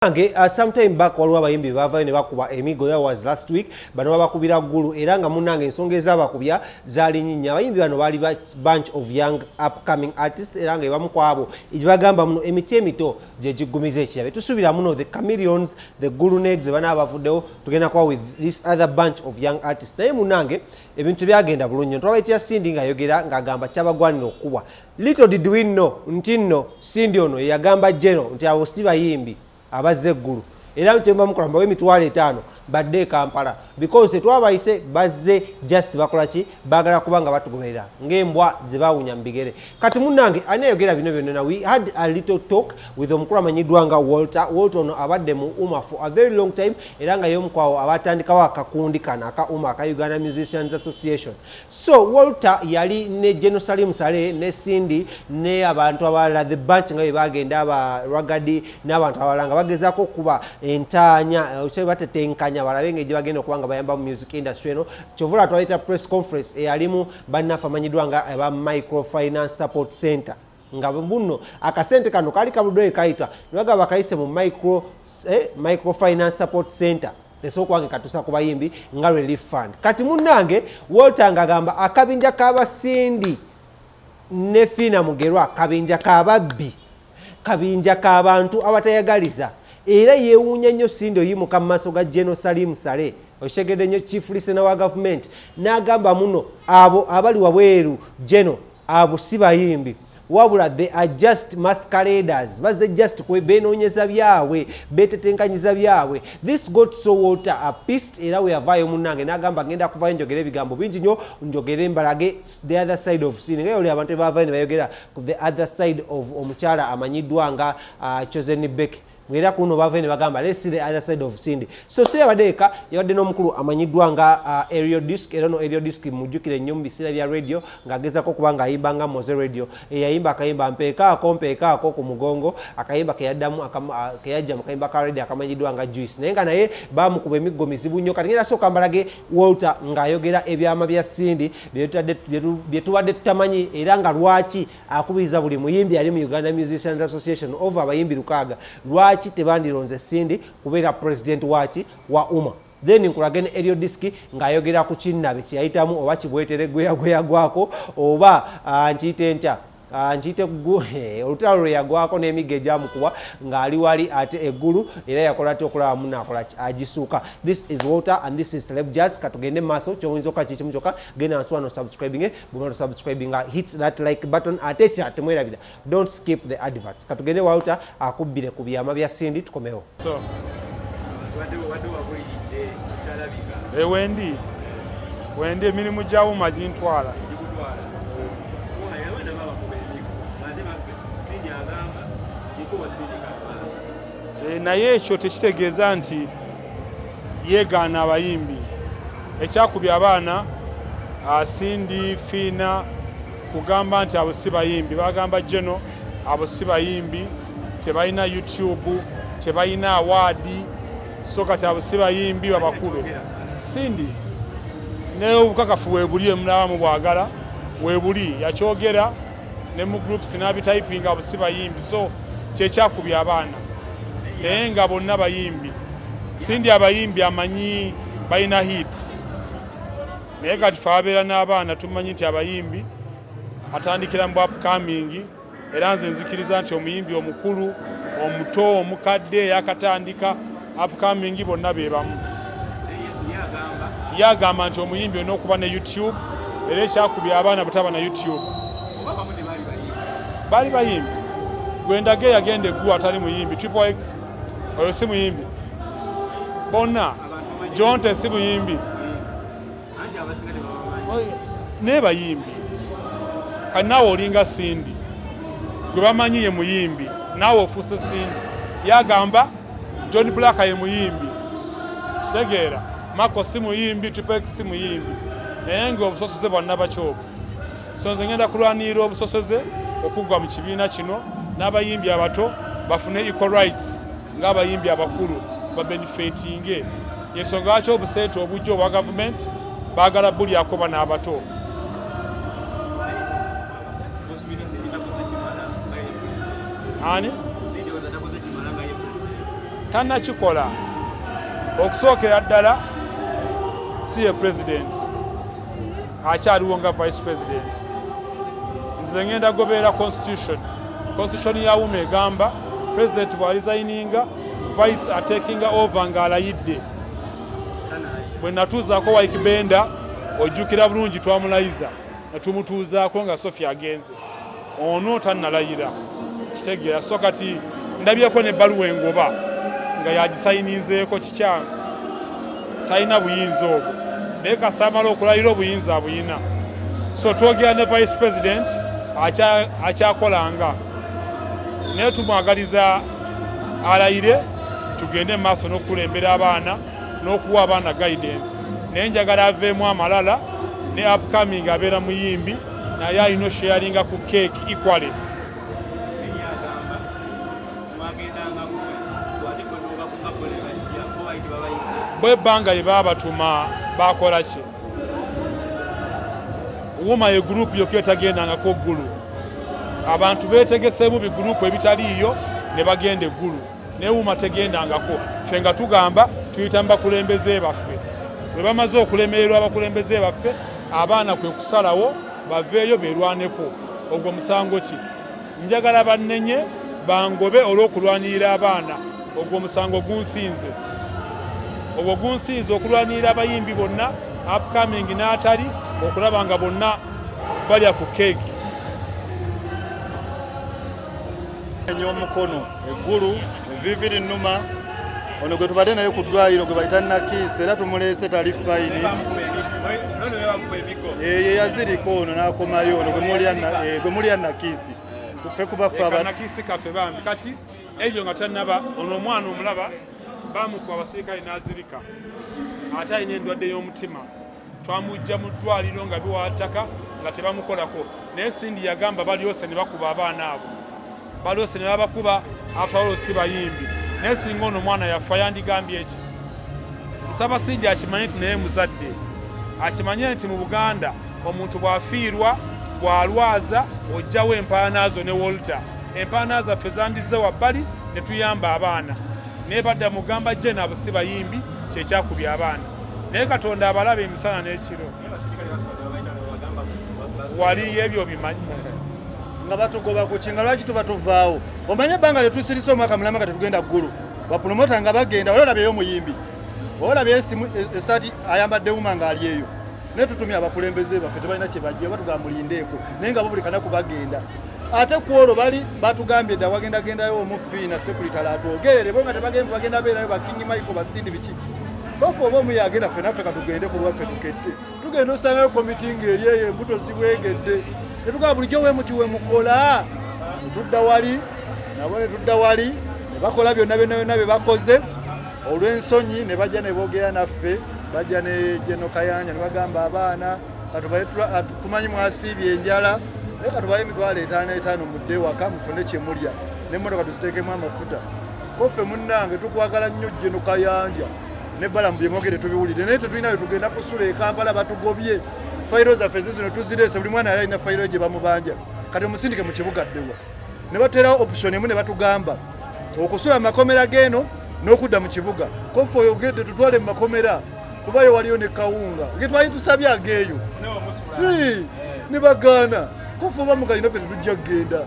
Nange sometime back waliwo abayimbi bavayo ne bakuba emigo. That was last week. Bano babakubira Gulu, era nga munnange ensonga ezabakubya zaali nyinya. Abayimbi bano baali bunch of young upcoming artists, era nga ebamu ku abo bagamba muno emiti emito gye giggumiza ekirabe. Tusuubira muno the Chameleons, the Guluneds, bana bavuddewo, tugenda kuba with this other bunch of young artists. Naye munnange ebintu byagenda bulungi. Twabaitira Cindy ng'ayogera ng'agamba kyabagwanira okukubwa. Little did we know nti nno Cindy ono yeyagamba Geno nti abo si bayimbi abazze eggulu, era kyemuba mukola mbawe 50,000 badde e Kampala, because tetwabayise, bazze just bakola ki? Baagala kuba nga batugoberera ng'embwa ze bawunya mu bigere. Kati munnange ani ayogera bino byonna? We had a little talk with omukulu amanyiddwa nga Walter. Walter ono abadde mu UMA for a very long time, era nga y'omu kwawo abatandikawo akakundi kano aka UMA, aka Uganda Musicians Association. So Walter yali ne General Salim Saleh ne Cindy ne abantu abalala, the bunch nga bwe bagenda aba Ragadi n'abantu abalala, nga bagezaako okuba entaanya batetenkanya balabe engeri gye bagenda okuba nga bayamba mu music industry eno. Kyovula twayita press conference eyalimu bannaffe amanyiddwa nga aba Microfinance Support Center, nga buno akasente kano kaali kabuddeyo kayita nebagaba bakayise mu Microfinance Support Center, esobola okuba nga katuusa ku bayimbi nga relief fund. Kati munnange Walter ng'agamba akabinja k'abasindi ne Fiina Mugerwa kabinja k'ababbi, kabinja k'abantu abatayagaliza, era yeewuunya nnyo Cindy oyimuka mu maaso ga General Salim Saleh, okitegedde nnyo, chief listener wa gavumenti, n'agamba muno abo abali wabweru geno abo si bayimbi, wabula they are just masqueraders, bazze just benoonyeza byabwe, betetenkanyiza byabwe. This got so Walter pissed, era we yavaayo munnange n'agamba ngenda kuvayo njogere ebigambo bingi nnyo, njogere mbalage the other side of scene, nga oli abantu bavaayo ne bayogera ku the other side of omukyala amanyiddwa nga Chosen Becky. Era kuno bavayo ne bagamba, "Let's see the other side of Cindy." So si yabadde eka, yabadde n'omukulu amanyiddwa nga Aerial Disc. Era no Aerial Disc mujjukire nnyo mu biseera bya radio ng'agezako okuba ng'ayimba nga Moze Radio, eyayimba akayimba "Mpeekaako mpeekaako ku mugongo", akayimba keyaddamu keyajja mu kayimba ka radio akamanyiddwa nga Juice, naye nga naye bamukuba emiggo mizibu nnyo. Kati ngenda sooka mbalage Walter ng'ayogera ebyama bya Cindy bye tubadde tutamanyi, era nga lwaki akubiriza buli muyimbi ali mu Uganda Musicians Association over abayimbi 600 lwaki tebandironze Cindy kubeera president waki wa UMA. Then nkulage ne Aerial Disc ng'ayogera ku kinnabe kyeyayitamu, oba kibwetere gweyagwako, oba nkiyite ntya, nkiyite olutalo lwe yagwako n'emiggo egyamukuba ng'ali wali ate eggulu, era yakola atya okulaba munaakola agisuuka. This is Walter and this is Celeb Jazz. Katugende mu maaso. Kyoyinza okukola kikimu kyokka, genda wansi wano subscribing. Bwomala subscribing, hit that like button, ate kya temwerabira, don't skip the adverts. Katugende Walter akubbire ku byama bya Cindy, tukomewo. So wadde wabuliridde kyalabika. Wendi wendi emirimu gya UMA gintwala. Gikutwala. Abaana babakuba emiggo, ate Cindy agamba gikuba Cindy kabaana. Naye ekyo tekitegeeza nti yeegaana abayimbi. Ekyakubya abaana Cindy, Fiina kugamba nti abo si bayimbi. Bagamba Geno abo si bayimbi, tebalina YouTube, tebalina award, so kati abo si bayimbi, babakube. Cindy ne obukakafu weebuli, emulaba mu bwagala weebuli, yakyogera ne mu groups n'abitayipinga, abo si bayimbi. So kyekyakubya abaana, naye nga bonna bayimbi. Cindy abayimbi amanyi balina hit, naye kati fe ababeera n'abaana tumanyi nti abayimbi atandikira mu upcoming. Era nze nzikiriza nti omuyimbi omukulu, omuto, omukadde, yakatandika, upcoming, bonna be bamu. Ye agamba Ye agamba nti omuyimbi olina okuba ne YouTube, era ekyakubya abaana butaba na YouTube. Oba bamu tebaali bayimbi? Baali bayimbi. Gwendage yagenda eggulu atali muyimbi, Triple X oyo si muyimbi? Bonna, Jonte si muyimbi? Anti abasinga tebabamanyi. Naye bayimbi. Kati naawe olinga Cindy gwe bamanyi ye muyimbi, naawe ofuuse Cindy. Yagamba John Black ye muyimbi, kitegeera Mako si muyimbi, Triple X si muyimbi, naye nga obusosoze bwanna bakyobo. So nze ngenda kulwanirira obusosoze okuggwa mu kibiina kino, n'abayimbi abato bafune equal rights ng'abayimbi abakulu, babenefitinge. Yensonga lwaki obusente obujja obwa gavumenti baagala bulyako bano abato. Osuubira Cindy takoze kimala nga ye president? Ani? Cindy oza takoze kimala nga ye president? Tannakikola. Okusookera ddala si ye president, akyaliwo nga vice president. Nze ngenda goberera constitution. Constitution ya UMA egamba president bw'aresigninga, vice atakinga over ng'alayidde. Bwe natuuzaako Ykee Benda, ojjukira bulungi twamulayiza ne tumutuuzaako nga Sophie agenze. Ono tannalayira, kitegeera. So kati ndabyeko n'ebbaluwa engoba nga yagisayininzeeko, kikyamu, talina buyinza obwo, naye kasaamala okulayira obuyinza abuyina. So twogera ne vice president akyakolanga, naye tumwagaliza alayire tugende mu maaso n'okukulembera abaana n'okuwa abaana guidance. Naye njagala aveemu amalala ne upcoming abeera muyimbi, naye alina osharinga ku cake equally. Naye agamba mwagendanga ate gwe ne bajja bo bayite babayise. Bwe ebbanga lye baabatuma bakola ki? UMA ye gurupu yokka etagendangako ggulu. Abantu beetegeseemu bigurupu ebitaliiyo ne bagenda eggulu, naye UMA tegendangako. Ffe nga tugamba tuyita mu bakulembeze baffe. Bwe bamaze okulemererwa abakulembeze baffe, abaana kwe kusalawo baveeyo beerwaneko. Ogwo musango ki? Njagala bannenye bangobe olw'okulwanirira abaana. Ogwo omusango gunsinze, ogwo gunsinze okulwanirira abayimbi bonna upcoming n'atali, okulaba nga bonna balya ku keeki. Enya omukono eggulu evivi linnuma. Ono gwe tubadde naye ku ddwaliro gwe bayita Nakiisi, era tumuleese tali fine. Ye yazirika ono n'akomayo. Ono gwe mulya Nakiisi, ffe kubaffe. Nakiisi kaffe bambi. Kati eyo nga tannaba, ono omwana omulaba bamukuba abasirikale n'azirika, ate alina endwadde y'omutima. Twamujja mu ddwaliro nga biwataka nga tebamukolako, naye Cindy yagamba balyose ne bakuba abaana abo, balyose ne babakuba. After si bayimbi, naye singa ono omwana yafa yandigambye eki? Nsaba Cindy akimanye nti naye muzadde, akimanye nti mu Buganda omuntu bw'afiirwa, bw'alwaza, ojjawo empaana zo ne Walter. Empaana zaffe zandizze wabbali ne tuyamba abaana, naye badda mugamba je nabo si bayimbi, kyekyakubya abaana. Naye Katonda abalaba emisana n'ekiro. Waliyo ebyo bimanyi. Nga batugoba ku kinga, lwaki tuba tuvaawo? Omanye ebbanga lyetusirise omwaka mulamba nga tetugenda ggulu, bapromota nga bagenda. Wali olabyeyo omuyimbi, olabyeyo esimu esaati ayambadde UMA ng'ali eyo? Naye tutumye abakulembeze baffe, tebalina kye bajja. Batugamba mulindeeko, naye nga bo buli kanaku bagenda. Ate ku olwo bali batugambye dda wagenda gendayo omufiina sekuritale atwogerere, bo nga tebagenda, bagenda beerayo ba King Michael, basindi biki kofu oba omu yagenda. Ffe naffe katugende ku lwaffe tukette. Tugenda osangayo komiti ng'eri eyo, embuto zibwegedde. Netugamba bulijjo wemuti wemukola, netudda wali nabo, netudda wali ne bakola byonna byonna byonna bye bakoze. Olw'ensonyi ne bajja ne boogera naffe, bajja ne Geno Kayanja ne bagamba abaana katubaye, tumanyi mwasiibye enjala, naye katubaye 50,000 50 mudde ewaka mufune kyemulya, n'emmotoka tuziteekemu amafuta. Koffe munnange tukwagala nnyo Geno Kayanja ne Balamu, byemwogere tubiwulire, naye tetulina we tugenda kusula e Kampala, batugobye. Fayiro zaffe zizino tuzireese, buli mwana yali alina fayiro gye bamubanja. Kati omusindike mu kibuga ddewa? Ne baterawo option emu ne batugamba okusula mu makomera g'eno n'okudda mu kibuga. Kofe oyogedde tutwale mu makomera kubayo waliyo ne kawunga ge twali tusabye ageeyo ne bagaana. Kofe oba mugalina, ffe tetujja kugenda.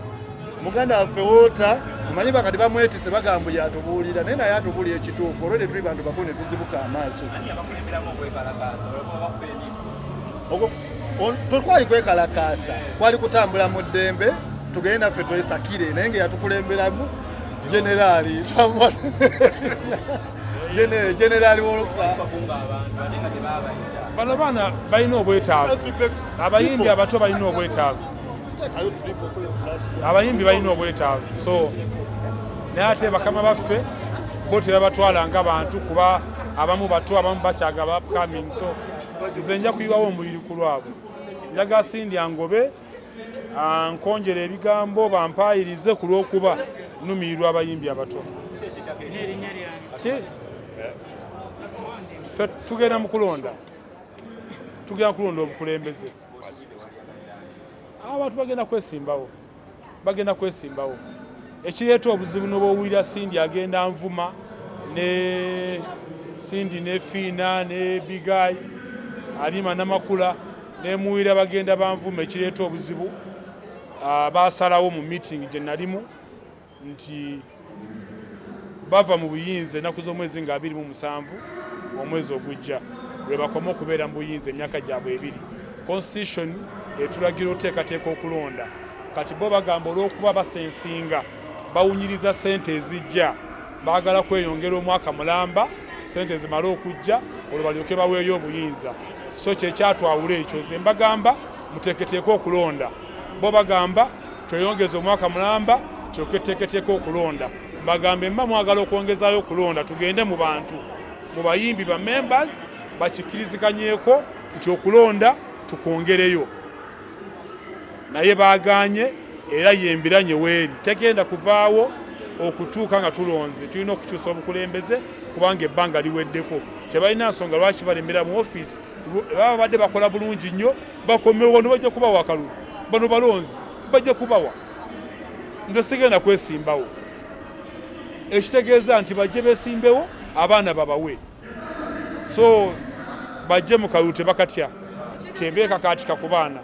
Muganda waffe woota omanyi bakati bamwetise, bagamba yatubuulira, naye naye atubuulira ekituufu. Olwedde tuli bantu bakulu ne tuzibuka amaaso. Tekwali kwekalakaasa, kwali kutambula mu ddembe, tugende naffe twesakire. Naye nga yatukulemberamu generaali, generaali Wolfa. Bano baana balina obwetaavu, abayimbi abato balina obwetaavu, abayimbi balina obwetaavu. So naye ate bakama baffe bo tebabatwala nga bantu, kuba abamu bato, abamu bakyaga upcoming. So nze nja kuyiwawo omubiri ku lwabwe. Njaga Cindy angobe, nkonjera ebigambo bampaayirize ku lw'okuba numirirwa abayimbi abato. Ki ffe tugenda mu kulonda, tugenda kulonda obukulembeze. Abantu bagenda kwesimbawo, bagenda kwesimbawo. Ekireeta obuzibu nobwowulira Cindy agenda nvuma. Ne Cindy ne Fiina ne Bigai Alima Namakula ne Muwira bagenda banvuma, ekireeta obuzibu. Basalawo mu meeting gye nalimu nti bava mu buyinza ennaku z'omwezi nga 27 omwezi ogujja, lwe bakoma okubeera mu buyinza emyaka gyabwe 2. Constitution etulagira oteekateeka okulonda. Kati bo bagamba olw'okuba basensinga bawunyiriza sente ezijja, baagala kweyongera omwaka mulamba, sente zimale okujja, olwo balyoke baweeyo obuyinza. So kyekyatwawula ekyo. Nze mbagamba muteeketeeke okulonda, bo bagamba tweyongeze omwaka mulamba kyoke tuteeketeeke okulonda. Mbagambe mba mwagala okwongezaayo okulonda, tugende mu bantu, mu bayimbi, ba members bakikkiriziganyeko nti okulonda tukwongereyo, naye baganye. Era yembiranye weeri tegenda kuvaawo okutuuka nga tulonze. Tulina okukyusa obukulembeze kubanga ebbanga liweddeko. Tebalina nsonga lwaki balemera mu ofiisi. Baba badde bakola bulungi nnyo, bakomewo. Bano bajja kubawa akalulu, bano balonzi bajja kubawa. Nze sigenda kwesimbawo, ekitegeeza nti bajje besimbewo, abaana babawe. So bajje mu kalulu, tebakatya, tebeekakaatika ku baana.